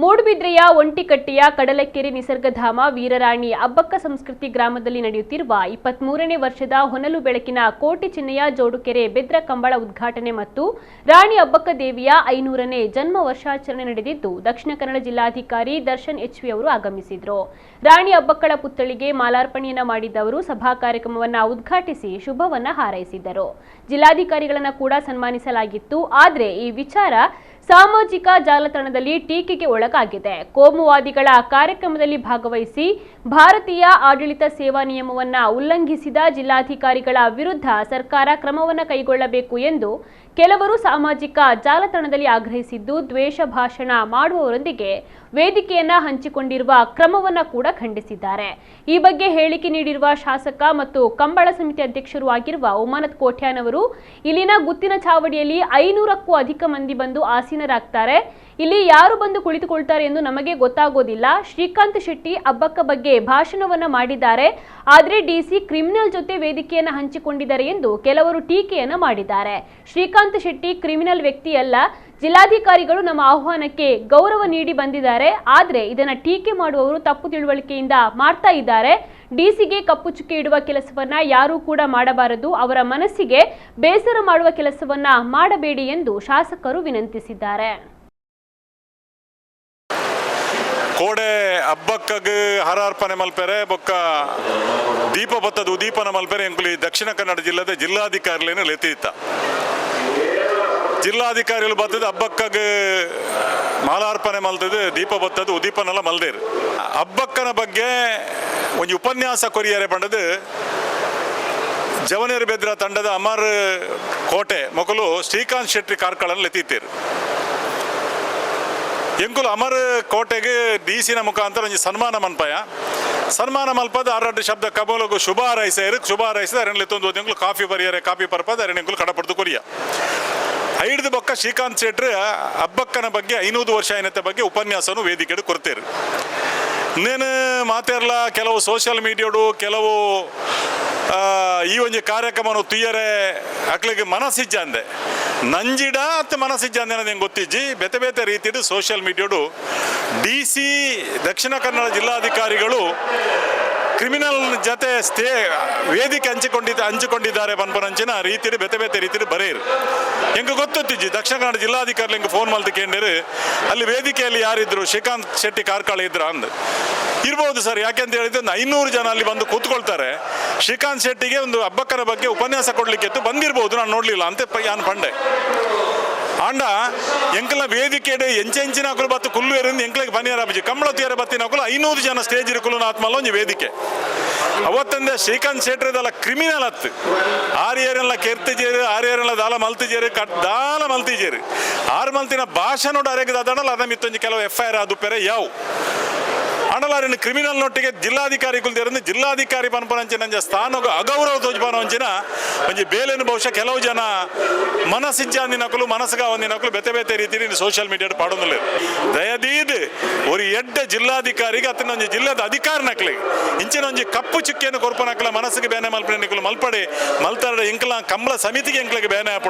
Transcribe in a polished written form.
ಮೂಡುಬಿದ್ರೆಯ ಒಂಟಿಕಟ್ಟೆಯ ಕಡಲಕೆರೆ ನಿಸರ್ಗಧಾಮ ವೀರರಾಣಿ ಅಬ್ಬಕ್ಕ ಸಂಸ್ಕೃತಿ ಗ್ರಾಮದಲ್ಲಿ ನಡೆಯುತ್ತಿರುವ 23ನೇ ವರ್ಷದ ಹೊನಲು ಬೆಳಕಿನ ಕೋಟಿ ಚಿಹ್ನೆಯ ಜೋಡುಕೆರೆ ಬೆದ್ರ ಕಂಬಳ ಉದ್ಘಾಟನೆ ಮತ್ತು ರಾಣಿ ಅಬ್ಬಕ್ಕ ದೇವಿಯ 500ನೇ ಜನ್ಮ ವರ್ಷಾಚರಣೆ ನಡೆದಿದ್ದು, ದಕ್ಷಿಣ ಕನ್ನಡ ಜಿಲ್ಲಾಧಿಕಾರಿ ದರ್ಶನ್ ಎಚ್ವಿ ಅವರು ಆಗಮಿಸಿದರು. ರಾಣಿ ಅಬ್ಬಕ್ಕಳ ಪುತ್ಥಳಿಗೆ ಮಾಲಾರ್ಪಣೆಯನ್ನ ಮಾಡಿದ್ದ ಅವರು ಸಭಾ ಕಾರ್ಯಕ್ರಮವನ್ನು ಉದ್ಘಾಟಿಸಿ ಶುಭವನ್ನ ಹಾರೈಸಿದರು. ಜಿಲ್ಲಾಧಿಕಾರಿಗಳನ್ನು ಕೂಡ ಸನ್ಮಾನಿಸಲಾಗಿತ್ತು. ಆದರೆ ಈ ವಿಚಾರ ಸಾಮಾಜಿಕ ಜಾಲತಾಣದಲ್ಲಿ ಟೀಕೆಗೆ ಒಳಗಾಗಿದೆ. ಕೋಮುವಾದಿಗಳ ಕಾರ್ಯಕ್ರಮದಲ್ಲಿ ಭಾಗವಹಿಸಿ ಭಾರತೀಯ ಆಡಳಿತ ಸೇವಾ ನಿಯಮವನ್ನು ಉಲ್ಲಂಘಿಸಿದ ಜಿಲ್ಲಾಧಿಕಾರಿಗಳ ವಿರುದ್ಧ ಸರ್ಕಾರ ಕ್ರಮವನ್ನು ಕೈಗೊಳ್ಳಬೇಕು ಎಂದು ಕೆಲವರು ಸಾಮಾಜಿಕ ಜಾಲತಾಣದಲ್ಲಿ ಆಗ್ರಹಿಸಿದ್ದು, ದ್ವೇಷ ಭಾಷಣ ಮಾಡುವವರೊಂದಿಗೆ ವೇದಿಕೆಯನ್ನ ಹಂಚಿಕೊಂಡಿರುವ ಕ್ರಮವನ್ನು ಕೂಡ ಖಂಡಿಸಿದ್ದಾರೆ. ಈ ಬಗ್ಗೆ ಹೇಳಿಕೆ ನೀಡಿರುವ ಶಾಸಕ ಮತ್ತು ಕಂಬಳ ಸಮಿತಿ ಅಧ್ಯಕ್ಷರೂ ಆಗಿರುವ ಉಮಾನಾಥ್ ಕೋಟ್ಯಾನ್ ಅವರು, ಇಲ್ಲಿನ ಗುತ್ತಿನ ಚಾವಡಿಯಲ್ಲಿ 500ಕ್ಕೂ ಅಧಿಕ ಮಂದಿ ಬಂದು ಆಸೀನರಾಗ್ತಾರೆ. ಇಲ್ಲಿ ಯಾರು ಬಂದು ಕುಳಿತುಕೊಳ್ತಾರೆ ಎಂದು ನಮಗೆ ಗೊತ್ತಾಗೋದಿಲ್ಲ. ಶ್ರೀಕಾಂತ್ ಶೆಟ್ಟಿ ಅಬ್ಬಕ್ಕ ಬಗ್ಗೆ ಭಾಷಣವನ್ನ ಮಾಡಿದ್ದಾರೆ, ಆದರೆ ಡಿಸಿ ಕ್ರಿಮಿನಲ್ ಜೊತೆ ವೇದಿಕೆಯನ್ನು ಹಂಚಿಕೊಂಡಿದ್ದಾರೆ ಎಂದು ಕೆಲವರು ಟೀಕೆಯನ್ನ ಮಾಡಿದ್ದಾರೆ. ಶ್ರೀಕಾಂತ್ ಶೆಟ್ಟಿ ಕ್ರಿಮಿನಲ್ ವ್ಯಕ್ತಿಯಲ್ಲ. ಜಿಲ್ಲಾಧಿಕಾರಿಗಳು ನಮ್ಮ ಆಹ್ವಾನಕ್ಕೆ ಗೌರವ ನೀಡಿ ಬಂದಿದ್ದಾರೆ, ಆದರೆ ಇದನ್ನ ಟೀಕೆ ಮಾಡುವವರು ತಪ್ಪು ತಿಳುವಳಿಕೆಯಿಂದ ಮಾಡ್ತಾ ಇದ್ದಾರೆ. ಡಿಸಿಗೆ ಕಪ್ಪು ಚುಕ್ಕೆ ಇಡುವ ಕೆಲಸವನ್ನ ಯಾರೂ ಕೂಡ ಮಾಡಬಾರದು, ಅವರ ಮನಸ್ಸಿಗೆ ಬೇಸರ ಮಾಡುವ ಕೆಲಸವನ್ನ ಮಾಡಬೇಡಿ ಎಂದು ಶಾಸಕರು ವಿನಂತಿಸಿದ್ದಾರೆ. ಕೋಡೆ ಹಬ್ಬಕ್ಕಗ್ ಹರಾರ್ಪಣೆ ಮಲ್ಪೆರೆ ಬೊಕ್ಕ ದೀಪ ಬತ್ತದ ಉದೀಪನ ಮಲ್ಪೆರೆ ಎಂಕುಲಿ ದಕ್ಷಿಣ ಕನ್ನಡ ಜಿಲ್ಲೆದ ಜಿಲ್ಲಾಧಿಕಾರಿಲೇನು ಲೆತ್ತೀತ. ಜಿಲ್ಲಾಧಿಕಾರಿಗಳು ಬತ್ತದ ಹಬ್ಬಕ್ಕಗ್ ಮಾಲಾರ್ಪಣೆ ಮಲ್ತದ ದೀಪ ಬತ್ತದ ಉದೀಪನೆಲ್ಲ ಮಲ್ದೇರು. ಹಬ್ಬಕ್ಕನ ಬಗ್ಗೆ ಒಂಜಿ ಉಪನ್ಯಾಸ ಕೊರಿಯರೆ ಪಂಡದು ಜವನೇರು ಬೆದ್ರ ತಂಡದ ಅಮರ್ ಕೋಟೆ ಮೊಕಲು ಶ್ರೀಕಾಂತ್ ಶೆಟ್ಟಿ ಕಾರ್ಕಳನ್ನು ಲೆತ್ತೀತೇರು. ಎಂಕುಲು ಅಮರ್ ಕೋಟೆಗೆ ಡಿ ಸಿನ ಮುಖಾಂತರ ಒಂಜಿ ಸನ್ಮಾನ ಮನ್ಪಯ ಸನ್ಮಾನ ಮಲ್ಪದ ಆರಡ್ಡು ಶಬ್ದ ಕಬಲಗು ಶುಭ ಹಾರೈಸೇರು. ಶುಭ ಹಾರೈಸಿದ ಅರೆನ್ ಲೆತ್ತೊಂದು ಎಂಕುಲು ಕಾಫಿ ಬರಿಯರೆ ಕಾಫಿ ಪರ್ಪದ ಅರೆನ್ ಎಂಕುಲು ಕಡಪಡ್ದು ಕೊರಿಯ. ಐಡ್ದು ಬೊಕ್ಕ ಶ್ರೀಕಾಂತ್ ಶೆಟ್ರು ಹಬ್ಬಕ್ಕನ ಬಗ್ಗೆ 500 ವರ್ಷ ಏನತ್ತೆ ಬಗ್ಗೆ ಉಪನ್ಯಾಸನು ವೇದಿಕೆಡು ಕೊಡ್ತೇರು. ನೇನು ಮಾತೇರ್ಲ ಕೆಲವು ಸೋಷಿಯಲ್ ಮೀಡಿಯಾಡು ಕೆಲವು ಈ ಒಂಜಿ ಕಾರ್ಯಕ್ರಮನು ತುಯ್ಯರೆ ಅಕ್ಲಿಗೆ ಮನಸ್ಸಿಜ್ಜಂದೆ ನಂಜಿಡ ಅತ್ತ ಮನಸ್ಸಿಜ್ಜಂದೆ ಅನ್ನೋದು ಹೆಂಗೆ ಗೊತ್ತಿಜ್ಜಿ. ಬೇತೆ ಬೇತೆ ರೀತಿಡು social ಮೀಡಿಯಾಡು D C Dakshina Kannada ಜಿಲ್ಲಾಧಿಕಾರಿಗಳು ಕ್ರಿಮಿನಲ್ ಜೊತೆ ವೇದಿಕೆ ಹಂಚಿಕೊಂಡಿದ್ದಾರೆ ಪನ್ಪನಂಚಿನ ರೀತಿಡು ಬೇತೆ ಬೇತೆ ರೀತಿಡು ಬರೇರು. ಎಂಗೆ ಗೊತ್ತಿಜ್ಜಿ ದಕ್ಷಿಣ ಕನ್ನಡ ಜಿಲ್ಲಾಧಿಕಾರಿ ಎಂಗೆ ಫೋನ್ ಮಲ್ತು ಕೇಂದಿರು, ಅಲ್ಲಿ ವೇದಿಕೆಯಲ್ಲಿ ಯಾರಿದ್ರು ಶ್ರೀಕಾಂತ್ ಶೆಟ್ಟಿ ಕಾರ್ಕಳ ಇದ್ರ ಅಂದ್ ಇರ್ಬೋದು ಸರ್. ಯಾಕೆಂತ ಹೇಳಿದ್ರೆ ಒಂದು 500 ಜನ ಅಲ್ಲಿ ಬಂದು ಕೂತ್ಕೊಳ್ತಾರೆ. ಶ್ರೀಕಾಂತ್ ಶೆಟ್ಟಿಗೆ ಒಂದು ಹಬ್ಬಕ್ಕನ ಬಗ್ಗೆ ಉಪನ್ಯಾಸ ಕೊಡ್ಲಿಕ್ಕೆ ಇತ್ತು, ಬಂದಿರ್ಬೋದು, ನಾನು ನೋಡ್ಲಿಲ್ಲ ಅಂತ ಯಾನ್ ಪಂಡೆ. ಆಂಡ ಎಂಕಲ್ನ ವೇದಿಕೆಡೆ ಎಂಚೆಂಚಿನ ಅಕುಲು ಬತ್ತು ಕುಲ್ಲು ಎಂಕ್ಲೆಗ್ ಬನಿಯರ ಅಬ್ಜಿ ಕಂಬಳ ತೀರ ಬತ್ತಿನ ಅಕುಲು 500 ಜನ ಸ್ಟೇಜ್ ಇರುಕುಲು ಆತ್ಮಲ್ಲ ಒಂಜಿ ವೇದಿಕೆ. ಅವತ್ತಂದೆ ಶ್ರೀಕಾಂತ್ ಶೆಟ್ರದಲ್ಲ ಕ್ರಿಮಿನಲ್ ಅತ್ತು ಆರ್ಯರೆಲ್ಲ ಕೆರ್ತಿಜೇರು, ಆರ್ಯರೆಲ್ಲ ದಾಲ ಮಲ್ತಿಜೇರು, ಕಟ್ ದಾಲ ಮಲ್ತಿಜೇರು. ಆರು ಮಲ್ತಿನ ಭಾಷಣೋಡು ಅರೆಗೆ ದಾದಣಲ್ಲ ಅದ ಮಿತ್ತೊಂಜಿ ಕೆಲವು F I R ಅದು ಪೆರೆ ಯಾವು ಆಂಡಲಾರಿನ ಕ್ರಿಮಿನಲ್ ನೊಟ್ಟಿಗೆ ಜಿಲ್ಲಾಧಿಕಾರಿ ಕುಲ್ದಿರಂದು ಜಿಲ್ಲಾಧಿಕಾರಿ ಪನ್ಪನಂಚಿನ ಸ್ಥಾನಗ ಅಗೌರವ ತೋಜ್ಪಾನಂಚಿನ ಒಂಜಿ ಬೇಲೆನು ಬಹುಶಃ ಕೆಲವು ಜನ ಮನಸ್ಸಿಜ್ಜಾಂದಿನಕುಲು ಮನಸ್ಸುಗಾವಂದಿನಕುಲು ಬೇತೆ ಬೇತೆ ರೀತಿಯಲ್ಲಿ ಸೋಷಿಯಲ್ ಮೀಡಿಯಾಡ್ ಪಾಡೊಂದುಲ್ಲೆರ್. ದಯದೀದ್ ಒಂದು ಎಡ್ಡೆ ಜಿಲ್ಲಾಧಿಕಾರಿಗೆ ಅತ್ತನ ಒಂಜಿ ಜಿಲ್ಲೆದ ಅಧಿಕಾರ ನಕ್ಲಿ ಇಂಚಿನ ಒಂಜಿ ಕಪ್ಪು ಚುಕ್ಕಿಯನ್ನು ಕೊರ್ಪನಕ್ಲ ಮನಸ್ಸಿಗೆ ಬೇನೆ ಮಲ್ಪನೆ ನಿಕುಲು ಮಲ್ಪಡೆ ಮಲ್ತಾರ ಎಂಕಲ ಕಂಬಳ ಸಮಿತಿಗೆ ಎಂಕ್ಲೆಗೆ ಬೇನೆ ಆಪುಂಡು.